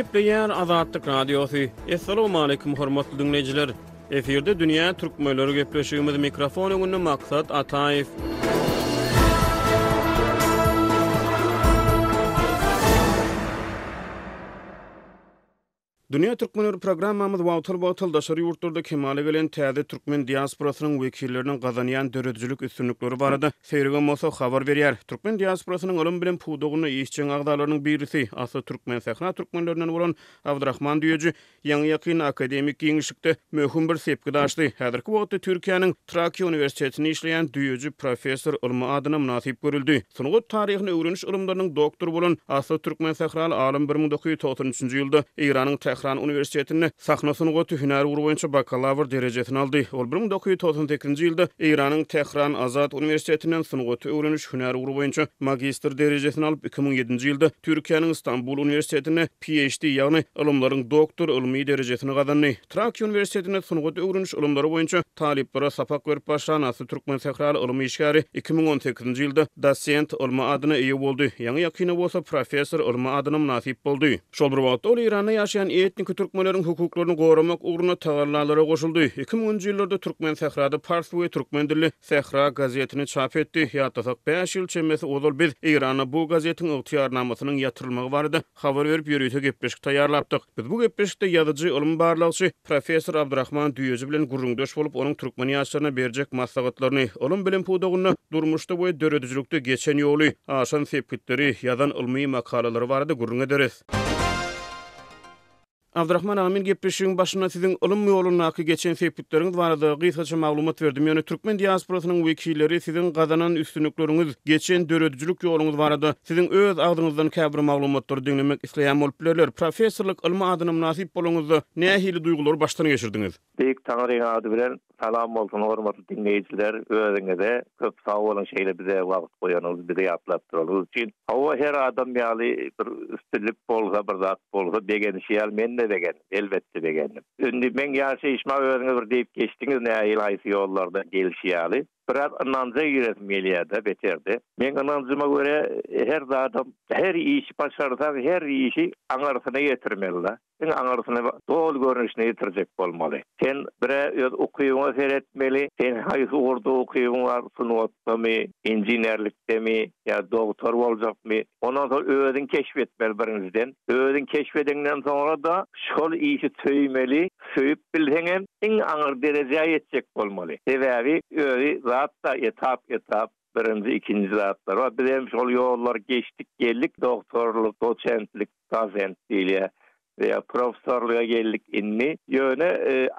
Gepleýär Azatlyk Radiosy. Assalamualaikum hormatly diňleýjiler. Efirde dünýä türkmenleri gepleşigimiz mikrofon öňünde Maksat Ataýew. Dünýä türkmenleri programmamyz wagtal-wagtal daşary ýurtlarda kemala gelen täze türkmen diasporasynyň wekilleriniň gazanýan döredijilik üstünlikleri barada seýregem bolsa habar berýär. Türkmen diasporasynyň ylym-bilim pudagynda işjeň agzalarynyň birisi, asly türkmensähra türkmenlerinden bolan Abdyrahman Düýeji Ýaňy-ýakynda akademik giňişlikde möhüm bir sepgit açdy. Häzirki wagtda Türkiýäniň Trakýa uniwersitetinde işleýän Düýeji professor ylmy adyna mynasyp görüldi. Sungat taryhyny öwreniş ylymlarynyň doktory bolan asly türkmensähraly alym 1993-nji ýylda Eýranyň Tähran uniwersitetinde sahna sungaty hünär ugry boýunça bakalawr derejesini aldy. Ol 1998-nji ýylda Eýranyň Tähran Azat uniwersitetinden sungaty öwreniş hünär ugry boýunça magistr derejesini alyp, 2007-nji ýylda Türkiýäniň Stambul uniwersitetinde PhD, ýagny ylymlaryň doktory ylmy derejesini gazandy. Trakýa uniwersitetinde sungat öwreniş ylymlary boýunça talyplara sapak berip başlan asly türkmensähraly ylym işgäri 2018-nji ýylda dosent ylmy adyna eýe boldy, ýaňy-ýakynda bolsa professor ylmy adyna mynasyp boldy. Şol bir wagtda ol Eýranda ýaşaýan etniki türkmenleriň hukuklaryny goramak ugrunda tagallalara goşuldy. Iki müňünji ýyllarda Türkmensährada pars we türkmen dilli Sähra gazetini çap etdi. Ýatlasak, bäş ýyl çemesi ozal biz Eýranda bu gazetiň ygtyýarnamasynyň ýatyrylmagy barada habar berip, ýörite gepleşik taýýarlapdyk. Biz bu gepleşikde ýazyjy, ylmy barlagçy, professor Abdyrahman Düýeji bilen gürrüňdeş bolup, onuň türkmen ýaşlaryna berjek maslahatlaryny, ylym-bilim pudagynda, durmuşda we döredijilikde geçen ýoly, aşan sepgitleri, ýazan ylmy makalalary barada gürrüň ederis. Abdyrahman aga, men gepleşigiň başynda siziň ylym ýolundaky geçen sepgitleriňiz barada gysgaça maglumat berdim. Ýöne türkmen diasporasynyň wekilleri siziň gazanan üstünlikleriňiz, geçen döredijilik ýoluňyz barada siziň öz agzyňyzdan käbir maglumatlary diňlemek isleýän bolup bilerler. Professorlyk ylmy adyna mynasyp bolanyňyzda nähili duýgulary başdan geçirdiňiz? Beýik Taňryň ady bilen Salam bolsun hormatly diňleýjiler özüňize köp sag boluň şeýle bize wagt goýanyňyz bizi ýatlap duranyňyz üçin. Hawa her adam ýaly bir üstünlik bolsa bir zat bolsa begenişi ýaly mende begendim elbetde begendim. Indi meň ýaşaýşyma özüňiz bir diýip geçdiňiz nähili haýsy ýollardan gelşi ýaly. Biraz ynanja giresim gelýärde beterde. Meň ynanjyma görä her zadam her işi başarsaň her işi aňyrsyna ýetirmelida. Iň aňyrsyny doly görnüşine ýetirjek bolmaly. Sen bir-ä öz ukybyňa seretmeli, sen haýsy ugurda ukybyň bar, sungatdamy, inžinerlikdemi ýa dogtor boljakmy? Ondan soň özüň keşp etmeli birinjiden. Özüň keşp edeňden soňra-da şol işi söýmeli, söýüp bilseňem iň aňyr derejä ýetjek bolmaly. Sebäbi özi zat-da etap-etap, birinji, ikinji zatlar bar. Biz hem şol ýollary geçdik, geldik, dogtorlyk, dosentlik, dozent diýilýär ýa professorlyga geldik indi. Ýöne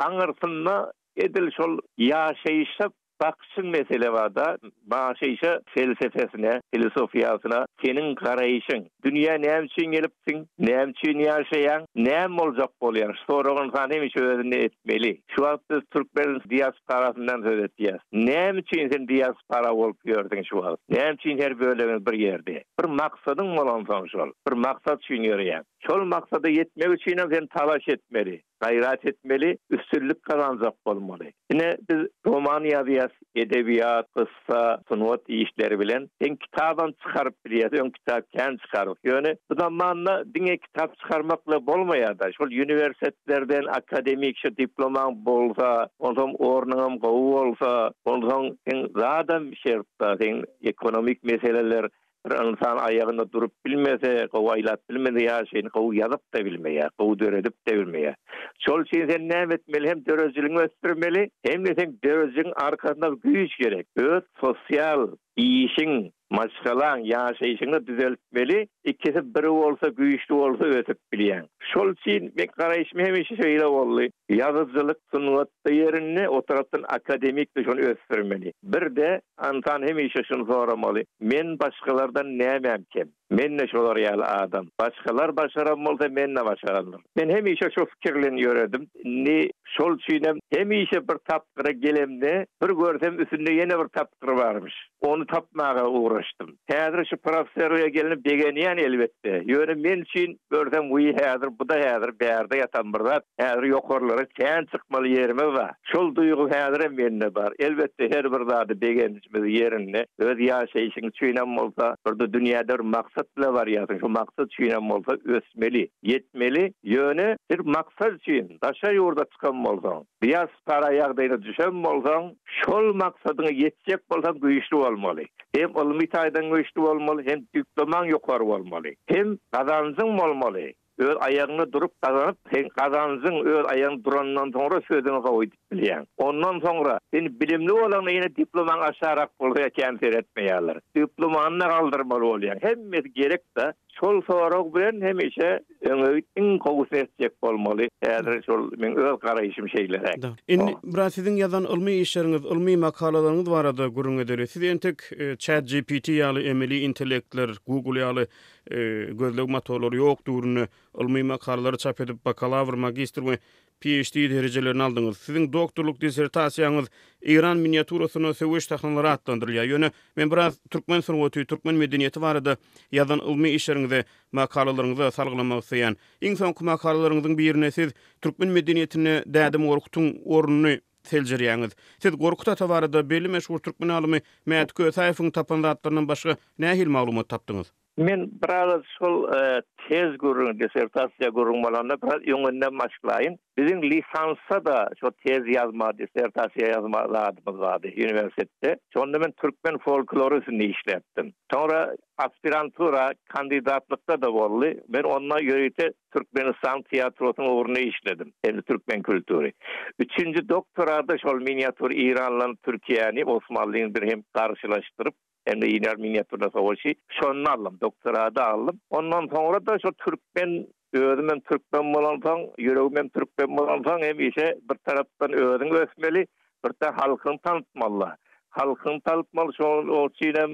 aňyrsynda edil şol ýaşaýşa bakyşyň mesele bar-da, ýaşaýşa felsefesine, filosofiýasyna seniň garaýşyň. Dünýä näme üçin gelipsiň, näme üçin ýaşaýaň, näme boljak bolýaň? Şu soragy ynsan hemişe özünde etmeli. Şu wagt biz türkmen diasporasyndan söz etýäs. Näme üçin sen diaspora bolup ýörsüň şu wagt? Näme üçin her bölegiňiz bir ýerde? Bir maksadyň bolansoň şol. Bir maksat üçin ýöreýäň. Şol maksada ýetmek üçinem sen talaş etmeli, gaýrat etmeli, üstünlik gazanjak bolmaly. Ine, biz roman ýazýas, edebiýat, kyssa, sungat işleri bilen. Sen kitabam çykaryp bilýäs, öň kitap kän çykardyk. Ýöne bu zamanda diňe kitap çykarmak bilen bolmaýar-da. Şol uniwersitetlerden akademik şu diplomaň bolsa, onsoň ornuňam gowy bolsa, onsoň seň zadam şert-da, seň ekonomik meseleler Bir ynsan aýagynda durup bilmese, gowy aýlap bilmese ýaşaýyny gowy ýazyp-da bilmeýär, gowy döredip-de bilmeýär. Şol üçin sen näme etmeli? Hem döredijiligiňi ösdürmeli, hem-de seň döredijiligiň arkasynda güýç gerek. Öz sosial işiň, maşgalaň, ýaşaýşyňy düzeltmeli. Ikisi bir bolsa, güýçli bolsa ösüp bilýäň. Şol üçin meň garaýşym hemişe şeýle boldy. Ýazyjylyk sungatda ýerinde, o tarapdan akademik-de şony ösdürmeli. Bir-de Ynsan hemişe şuny soramaly, Men başgalardan nämäm kem? Men-de şolar ýaly adam. Başgalar başaran bolsa, men-de başarandyryn. Men hemişe şu pikir bilen ýöredim. Indi şol üçinem hemişe bir tapgyra gelemde, bir görsem üstünde ýene bir tapgyr barmyş. Ony tapmaga ugraşdym. Häzir şu professorlyga gelnip begenýän elbetde. Ýöne men üçin görsem wiý häzir bu-da häzir bärde ýatan bir zat. Häzir ýokarlara kän çykmaly ýerimiz bar. Şol duýgy häzirem mende bar. Elbetde her bir zady begenjimiz ýerinde. Öz ýaşaýşyň üçinem bolsa, bir-de dünýäde bir maksat. maksat bilen barýarsyň, şo maksat üçinem bolsa ösmeli, ýetmeli. Ýöne bir maksat üçin daşary ýurda çykan bolsaň, diaspora ýagdaýyna düşen bolsaň, şol maksadyňa ýetjek bolsaň güýçli bolmaly. Hem ylmy taýdan güýçli bolmaly, hem diplomaň ýokary bolmaly, hem gazanjyň bolmaly. Öz aýagyňda durup gazanyp, seň gazanjyň öz aýagyňda durandan soňra sözüňi gowy aýdyp bilýäň. Ondan soňra sen bilimli bolaňda ýene diplomaň aşagrak bolsa kän seretmeýärler. Diplomany-da galdyrmaly bolýaň. Hemmesi gerek-de. Şol sorag bilen hemişe öňe git, iň gowusyny etjek bolmaly. Häzir şol meň öz garaýşym şeýleräk. Da. Indi biraz siziň ýazan ylmy işleriňiz, ylmy makalalaryňyz barada gürrüň edeli. Siz entek ChatGPT ýaly emeli intellektler, Google ýaly gözleg motorlary ýok döwründe ylmy makalalary çap edip, bakalawr, magistr we PhD derejelerini aldyňyz. Siziň doktorlyk dissertasiýaňyz Eýran miniaturasynda söweş sahnalary atlandyrylýar. Ýöne men biraz türkmen sungaty, türkmen medeniýeti barada ýazan ylmy işleriňize, makalalaryňyza salgylanmak isleýän. Iň soňky makalalaryňyzyň birinde siz türkmen medeniýetinde Dädem Gorkutyň ornuny seljerýäňiz. Siz Gorkut ata barada belli meşhur türkmen alymy Mäti Kösäýewiň tapan zatlaryndan başga nähili maglumat tapdyňyz? Men biraz şol tez gürrüň, dissertasiýa gürrüň bolanda biraz öňünden başlaýyn. Biziň lisansda-da şo tez ýazma, dissertasiýa ýazma zadymyz bardy uniwersitetde. Şonda men türkmen folklory üstünde işläpdim. Soňra aspirantura, kandidatlykda-da boldy. Men onda ýörite Türkmenistan teatrosynyň ugrunda işledim. Hem-de türkmen kultury. Üçünji doktorada şol miniatur Iranlan Türkiýäni, Osmanlyny bir hem garşylaşdyryp, hem-de Iran miniaturna savaşy şonda aldym, doktorada aldym. Ondan soňra-da şo türkmen özüm hem türkmen bolansoň, ýüregim hem türkmen bolansoň hemişe bir tarapdan özüň ösmeli, bir-de halkyňy tanytmaly. Halkyňy tanytmaly, şonuň üçin hem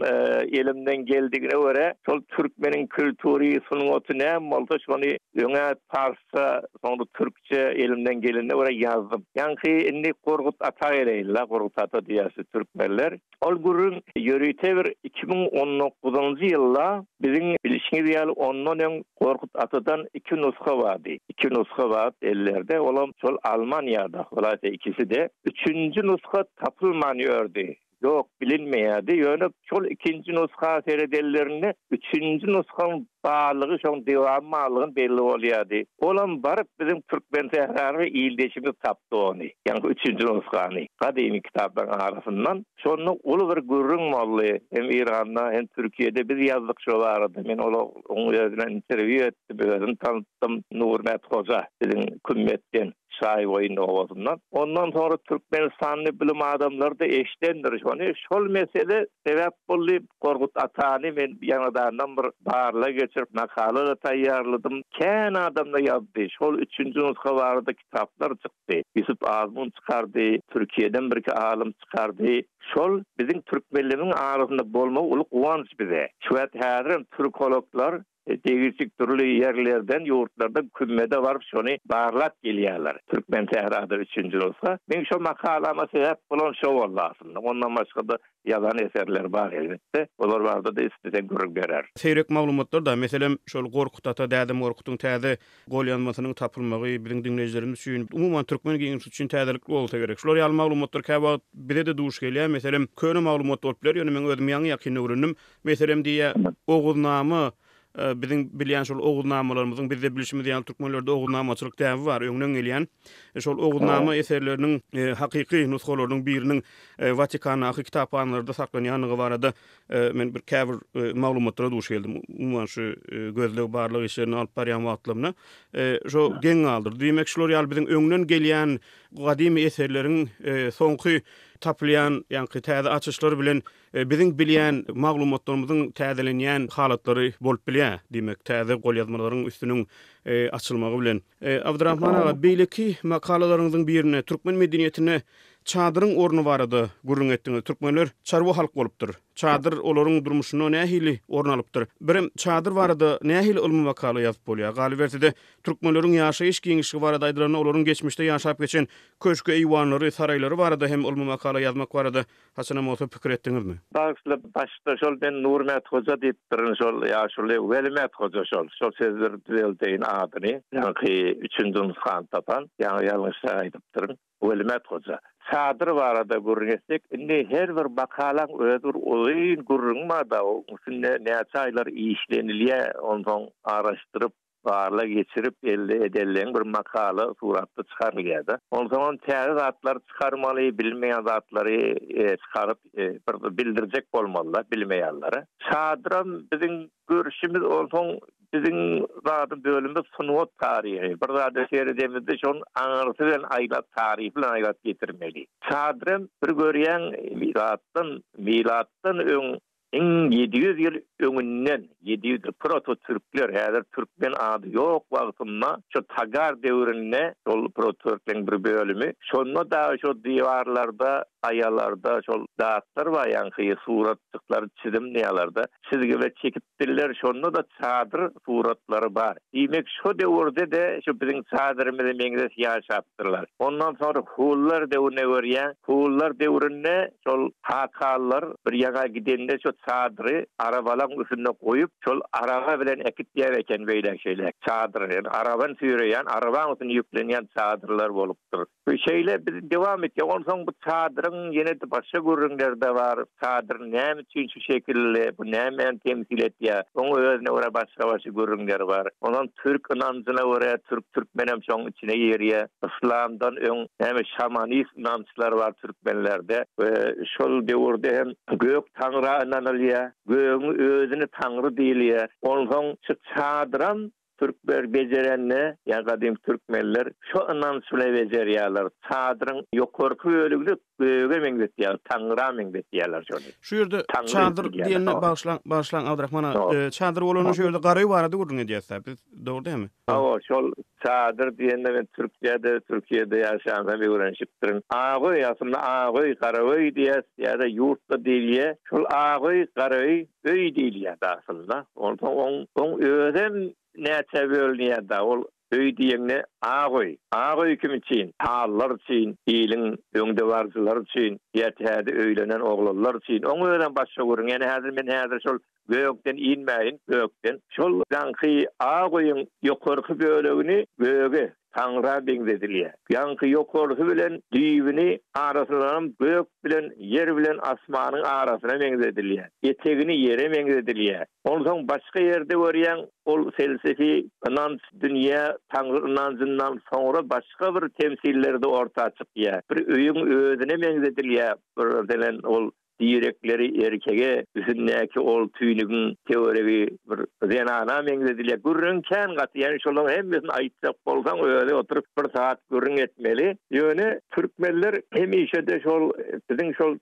elimden geldigine görä, şol türkmeniň kültüri, sungaty näme bolsa, şony öňe parsça, soňra türkçe elimden gelenine görä ýazdym. Ýaňky indi Gorkut ata geleýin-le, Gorkut ata diýýäs biz türkmenler. Ol gürrüň ýörite bir 2019-njy ýylda biziň bilşiňiz ýaly ondan öň Gorkut atadan iki nusga bardy. Iki nusga bar ellerde, olam şol Almaniýada, hulaýsa ikisi-de. Üçünji nusga tapylman ýördi. Ýok, bilinmeýärdi. Ýöne şol ikinji nusga seredenlerinde üçünji nusgaň barlygy, şoň dewamy barlygy belli bolýardy. Olam baryp biziň Türkmensähraly ildeşimiz tapdy ony, ýaňky üçünji nusgany, gadymy kitaplaryň arasyndan. Şonda uly bir gürrüň boldy, hem Eýranda, hem Türkiýede biz ýazdyk şo barada. Men ola oň özüne interwýu etdim, özüm tanytdym. Nurmät hoja biziň Kümmetden. Şaýboýun obasyndan. Ondan soňra türkmenistanly bilim adamlary-da eşidendir şony. Şol mesele sebäp boldy. Gorkut atany men ýaňadandan bir barlag geçirip, makala-da taýýarladym. Kän adam-da ýazdy. Şol üçünji nusga barada kitaplar çykdy. Ýusup Azmun çykardy, Türkiýeden birki alym çykardy. Şol biziň türkmenlerimiziň arasynda bolmagy uly guwanç bize. Şu wagt häzirem türkologlar Degişik dürli ýerlerden, ýurtlardan kümmede baryp şony barlap gelýärler. Türkmen sährada üçünji nusga. Meň şo makalama sebäp bolan şo boldy aslynda. Ondan başga-da ýazan eserler bar elbetde. Olar barada-da isleseň gürrüň bererin. Seýrek maglumatlar-da, meselem, şol Gorkut ata, Dädem Gorkutyň täze golýazmasynyň tapylmagy biziň diňleýjilerimiz üçin, umuman türkmen giňişligi üçin täzelikli bolsa gerek. Şular ýaly maglumatlar käwagt bize-de duş gelýär. Meselem, köne maglumat bolup biler, ýöne meň özüm ýaňy-ýakynda öwrendim. Meselem diýýär, Oguznama, biziň bilýän şol Oguznamalarymyzyň, bizde bilşimiz ýaly türkmenlerde oguznamaçylyk däbi bar, öňden gelýän. Şol Oguznama eserleriniň hakyky nusgalarynyň biriniň Watikandaky kitaphanalarda saklanýandygy barada men bir käbir maglumatlara duş geldim. Umuman şu gözleg barlag işlerini alyp barýan wagtlarymda şo geň galdyrdy. Diýmek, şular ýaly biziň öňden gelýän gadymy eserleriň soňky tapylýan, ýaňky täze açyşlar bilen Biziň bilýän maglumatlarymyzyň täzelenýän halatlary bolup bilýär, diýmek, täze golýazmalaryň üstüniň açylmagy bilen. Abdyrahman aga, beýleki makalalaryňyzyň birinde türkmen medeniýetinde çadyryň orny barada gürrüň etdiňiz. Türkmenler çarwa halk bolupdyr. Çadyr olaryň durmuşynda nähili orun alypdyr? Birem çadyr barada nähili ylmy makala ýazyp bolýar? Galyberse-de, türkmenleriň ýaşaýyş giňişligi barada aýdylanda, olaryň geçmişde ýaşap geçen köşgi-eýwanlary, saraýlary barada hem ylmy makala ýazmak barada Haçanam bolsa pikir etdiňizmi? Bagyşla, başda şol men Nurmät hoja diýipdirin, şol ýaşuly Welimät hoja şol. Şol sözleri düzeldeýin adyny. Ýaňky üçünji nusgany tapan. Ýaňy ýalňyşrak aýdypdyryn. Welimät hoja. Çadyr barada gürrüň etsek, indi her bir makalaň öz bir uzyn. Uzyn gürrüň bar-da, oň üstünde näçe aýlar işlenilýär, onsoň araşdyryp, barlag geçirip, elde edenleň bir makala suratda çykarylýar-da. Onsoňam täze zatlar çykarmaly, bilinmeýän zatlary çykaryp, bir bildirjek bolmaly-da bilmeýänlere. Çadyram biziň görşümiz, onsoň biziň zady bölümimiz sungat taryhy. Bir zada seredemizde şonuň aňyrsy bilen aýlap, taryhy bilen aýlap getirmeli. Çadyram bir görýäň zatdan, milatdan öň iň 700 ýyl öňünden, 700 ýyl proto-türkler, häzir türkmen ady ýok wagtynda, şo Tagar döwründe şol proto-türkleriň bir bölümi, şonda dagy şo diwarlarda, gaýalarda şol zatlar bar, ýaňky suratjyklar, çizim diýýärler-de, çizgiler çekipdirler, şonda-da çadyr suratlary bar. Diýmek, şo döwürde-de şu biziň çadyrymyza meňzeş ýaşapdyrlar. Ondan soňra hunlar döwrüne görýäň, hunlar döwründe şol hakanlar bir ýaňa gidende şo çadyry arabalaň üstünde goýup, şol araba bilen äkitýär eken beýläk-şeýläk çadyr, ýagny arabany süýreýän, arabaň üstünde ýüklenýän çadyrlar bolupdyr. Bu şeýle biz dowam etýär. Onsoň bu çadyryň ýene-de başga gürrüňleri-de bar. Çadyr näme üçin şu şekilli, bu nämäni temsil etýär? Oň özüne görä başga-başga gürrüňleri bar. Onam türk ynanjyna görä, türk türkmenem şoň içine girýär. Yslamdan öň näme şamanist ynançlar bar türkmenlerde we şol döwürde hem gök taňra ynanylýar. Gögüň özüne taňry diýilýär. Onsoň şu çadyram Türkler bejerende, ýa gadym türkmenler şo ynanç bilen bejerýärler. Çadyryň ýokarky bölegini göge meňzetýärler, Taňra meňzetýärler şony. Şu ýerde çadyr diýende, bagyşlaň, bagyşlaň Abdyrahman aga, çadyr bolanda şu ýerde garaý barada gürrüň edýäs-dä biz, dogry dälmi? Hawa, şol çadyr diýende men Türkiýede, Türkiýede ýaşansoň öwrenişipdirin. Agöý, aslynda agöý, garaöý diýýäs, ýa-da ýurtda diýilýär. Şol agöý, garaöý Öý diýilýär-de aslynda. Onsoň oň oň özem näçä bölünýär-dä. Ol öý diýeňde ak öý. Ak öý kim üçin? Hallar üçin, iliň öňdebaryjylary üçin ýa täze öýlenen oglanlar üçin. Oň özem başga gürrüň. Ýöne häzir men häzir şol gökden inmäýin, gökden. Şol ýaňky ak öýüň ýokarky bölegini göge, Taňra meňzedilýär. Ýaňky ýokarsy bilen düýbüni arasyndanam gök bilen ýer bilen asmanyň arasyna meňzedilýär. Etegini ýere meňzedilýär. Onsoň başga ýerde görýäň, ol felsefi ynanç dünýä Taňry ynanjyndan soňra başga bir temsillerde orta çykýar. Bir öýüň özüne meňzedilýär bir meselem ol Direkleri erkege, üstündäki ol tüýnügiň töweregi bir zenana meňzedilýär. Gürrüň kän gaty, ýagny şolaryň hemmesini aýtjak bolsaň özi oturyp bir sagat gürrüň etmeli. Ýöne türkmenler hemişe-de şol biziň şol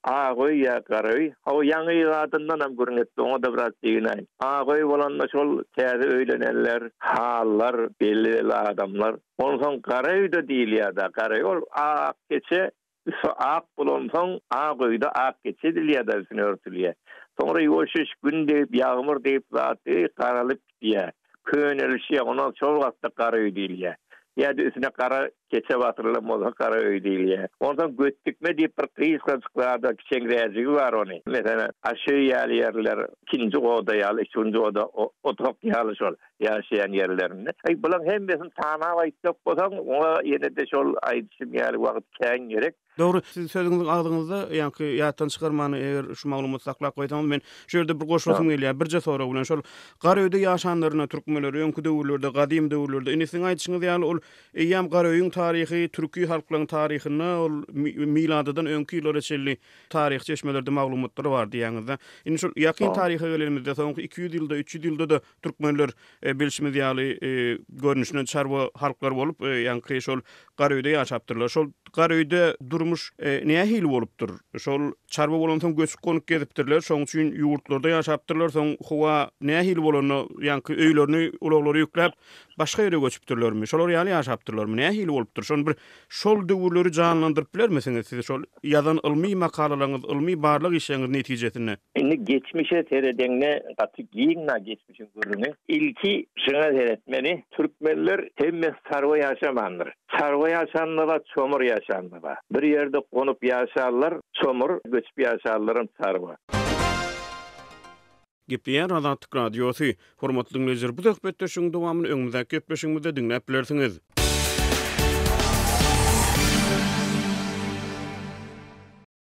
ak öý ýa gara öý, hawa ýaňy zadyndanam gürrüň etdi, oňa-da biraz deginäýin. Ak öý bolanda şol täze öýlenenler, hallar, belli-belli adamlar. Onsoň gara öý-de diýilýär-dä, gara öý ol ak keçe Üsti ak bolansoň, ak öýde ak keçe edilýär-de, üstüne örtülýär. Soňra ýuwaş-ýuwaş gün degip, ýagmyr degip zat öý garalyp gidýär. Könelişýär, oňa şol wagtda gara öý diýilýär. Ýa-da üstüne gara keçe basyrylan bolsa gara öý diýilýär. Onsoň götdikme diýip bir gysgajyk zada kiçeňräjigi bar ony. Meselem, aşöý ýaly ýerler, ikinji oda ýaly, üçünji oda, otak ýaly şol. Ýaşaýan ýerlerinde. Aý, bulaň hemmesini sanap aýtjak bolsaň, oňa ýene-de şol aýdyşym ýaly wagt kän gerek. Dogry, siz sözüňiziň agzyňyzda, ýaňky ýatdan çykarman, eger şu maglumaty saklap goýsaňyz, men şu ýerde bir goşulasym gelýär, birje sorag bilen. Şol Garöýde ýaşanlaryna türkmenler öňki döwürlerde, gadym döwürlerde, indi siziň aýdyşyňyz ýaly, ol eýýäm Garöýüň taryhy türki halklaryň taryhynda ol miladydan öňki ýyllara çenli taryhy çeşmelerde maglumatlar bar diýýäňiz-de. Indi şol ýakyn taryha gelenimizde, soňky 200 ýylda, 300 ýylda-da türkmenler bilşimiz ýaly görnüşinden çarwa halklar bolup, ýaňky şol Garöýde ýaşapdyrlar. Şol Garöýde durmuş nähili bolupdyr? Şol çarwa bolansoň göçüp-gonup gezipdirler, şoň üçin ýurtlarda ýaşapdyrlar. Soň howa nähili bolanda, ýaňky öýlerini ulaglara ýükläp, başga ýere göçüpdirlermi? Şolar ýaly ýaşapdyrlarmy? Nähili bolupdyr? Şony bir Şol döwürleri janlandyryp bilermisiňiz siz şol ýazan ylmy makalalaryňyz, ylmy barlag işleriňiz netijesinde? Indi geçmişe seredeňde gaty giň-la geçmişiň gürrüňi. Ilki şuňa seretmeli, türkmenler hemmesi çarwa ýaşamandyr. Çarwa ýaşan-da bar, çomur ýaşan-da bar. Bir ýerde gonup ýaşanlar çomur, göçüp ýaşanlaram çarwa. Gepleýär Azatlyk Radiosy. Hormatly diňleýjiler, bu söhbetdeşligiň dowamyny öňümizdäki gepleşigimizde diňläp bilersiňiz.